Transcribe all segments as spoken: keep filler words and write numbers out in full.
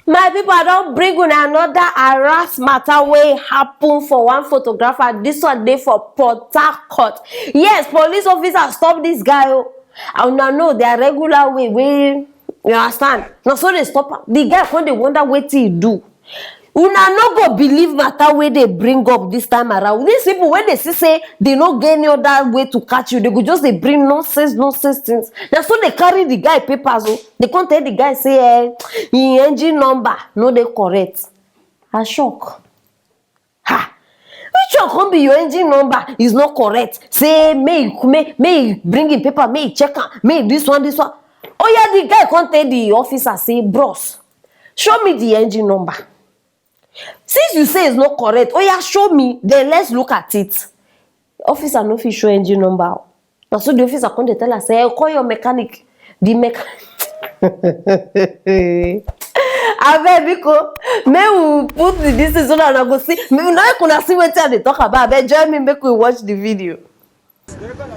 My people, I don bring una another harass matter wey happen for one photographer. This one dey for Port Harcourt. Yes, police officer stop this guy o. And una know their regular way wey, you understand? Na so they stop am. The guy come dey wonder wetin he do. Una no go believe matter wey they bring up this time around. These people, when they see say they no get any other way to catch you, they go just dey bring nonsense, nonsense things. Na so they carry the guy papers o. They come tell the guy say, eh, him engine number no dey correct. I shock. Ha! Which one come be your engine number is not correct? Say, may you, may, may you bring in paper, may you check am, may this one, this one. Oh yeah, the guy come tell the officer say, bros, show me the engine number. Since you say it's not correct, oh yeah, show me, then let's look at it. Officer no fit show engine number. Na so the officer come dey tell her say, eh, call your mechanic. The mechanic. Abeg, biko, make we put the this thing so that una go see. Make una, make una see wetin I dey talk about. Abeg, join me, make we watch the video.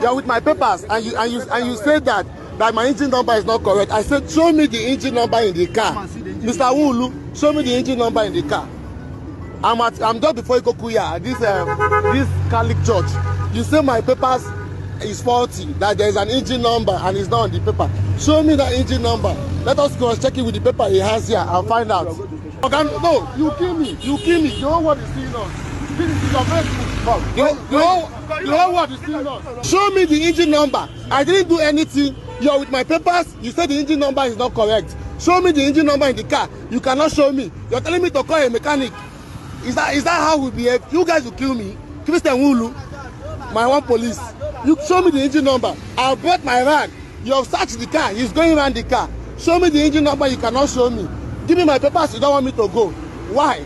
You're with my papers, and you and you and you said that that my engine number is not correct. I said, show me the engine number in the car, Mister Wulu. Show me the engine number in the car. I'm at I'm just before Ikokuya. This um, this Catholic church. You say my papers is faulty. That there is an engine number and it's not on the paper. Show me that engine number. Let us cross check it with the paper he has here and find out. Okay, no, you kill me. You kill me. The whole world is seeing us. This is your Facebook. The, the, whole, the whole world is seeing us. Show me the engine number. I didn't do anything. You're with my papers. You said the engine number is not correct. Show me the engine number in the car. You cannot show me. You're telling me to call a mechanic. Is that is that how we behave? You guys will kill me. Christian Wulu, my one police. You show me the engine number. I brought my van. You have searched the car. He's going around the car. Show me the engine number. You cannot show me. Give me my papers. You don't want me to go. Why?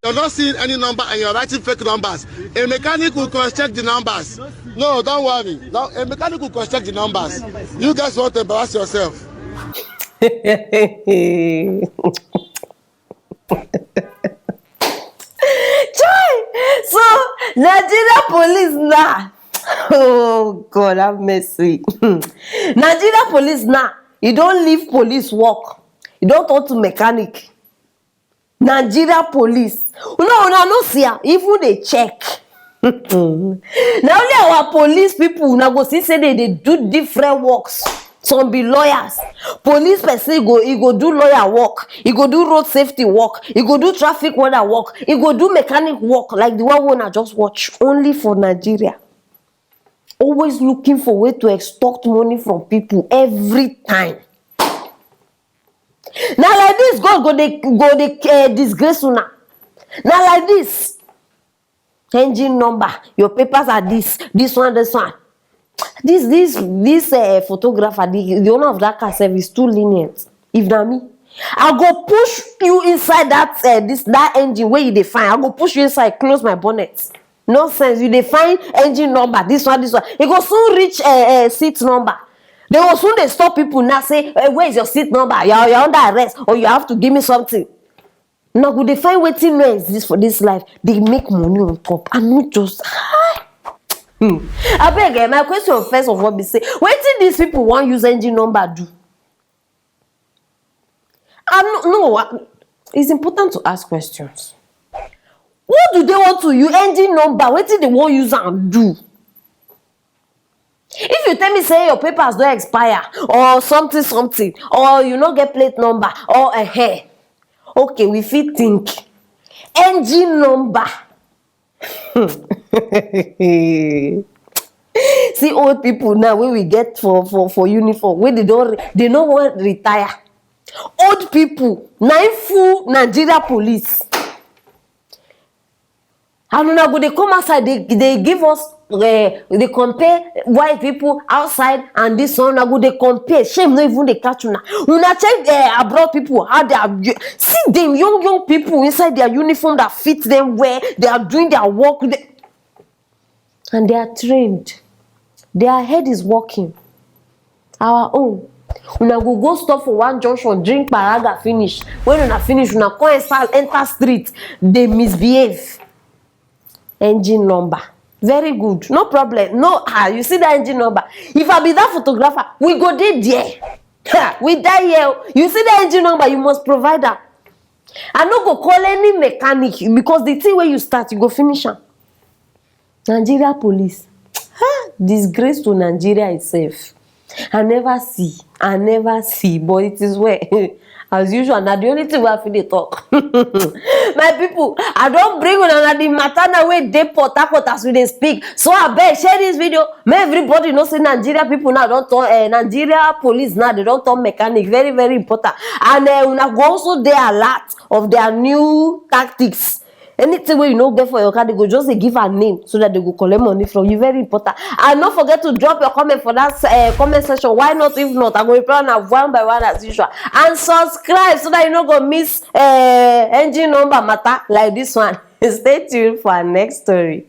You're not seeing any number and you're writing fake numbers. A mechanic will cross-check the numbers. No, don't worry. No, a mechanic will cross-check the numbers. You guys want to embarrass yourself. Chai! So, Nigeria police now. Oh God, have mercy. Nigeria police now. You don't leave police work. You don't talk to mechanic. Nigeria police. No, no, no, see, even they check. Na only our police people una go see say they dey do different works. Some be lawyers. Police person go, he go do lawyer work, he go do road safety work, he go do traffic warder work, he go do mechanic work like the one wey una just watch. Only for Nigeria. Always looking for way to extort money from people every time. Na like this God go dey go dey uh, disgrace una. Na like this. Engine number, your papers are this, this one, this one. This this this uh, photographer, the, the owner of that car service too lenient. If na me, I go push you inside that uh, this that engine where you dey find. I go push you inside, close my bonnet. Nonsense, you dey find engine number, this one, this one. E go soon reach uh, uh, seat number. They go soon dey stop people now say, hey, where is your seat number? You're, you're under arrest or you have to give me something. Now go dey find wetin no exist for this life. They make money on top. I no just hi. Hmm. Abeg, eh, my question first of all be say, wetin these people wan use engine number do? I'm no, no, I- it's important to ask questions. What do they want to use engine number? Wetin they wan use am do? If you tell me say your papers don expire or something something or you no get plate number or a hair, okay, we fit think. Engine number. See old people now wey we get for for for uniform wey they don re- they no wan retire. Old people na im full Nigeria police. And una go dey come outside dey dey give us uh, dey compare white people outside and this one. Una go dey compare, shame no even dey catch una. Una check uh, abroad people how they are, see them young young people inside their uniform that fit them well. They are doing their work they, and they are trained. Their head is working. Our own, una go go stop for one junction, drink paraga finish. When una finish, una come enter, enter street, dey misbehave. Engine number, very good, no problem. No, ah, you see that engine number? If I be that photographer, we go dey there. Ha, we die here o. You see that engine number, you must provide am. I no go call any mechanic, because the thing wey you start, you go finish am. Nigeria police, ha, disgrace to Nigeria itself. I never see, I never see, but it is well. As usual, na the only thing wey I fit dey talk. My people, I don bring una na the matter na wey dey Port Harcourt as we dey speak. So abeg, share this video, make everybody know say Nigeria people now don turn, eh, Nigeria police now, they don turn mechanic, very, very important. And, eh, una go also dey alert of their new tactics. Anything wey you no get for your car, they go just dey give a name so that they go collect money from you. Very important. And no forget to drop your comment for that, eh, comment section. Why not? If not, I go reply una one by one as usual. And subscribe so that you no go miss, eh, engine number matter like this one. Stay tuned for our next story.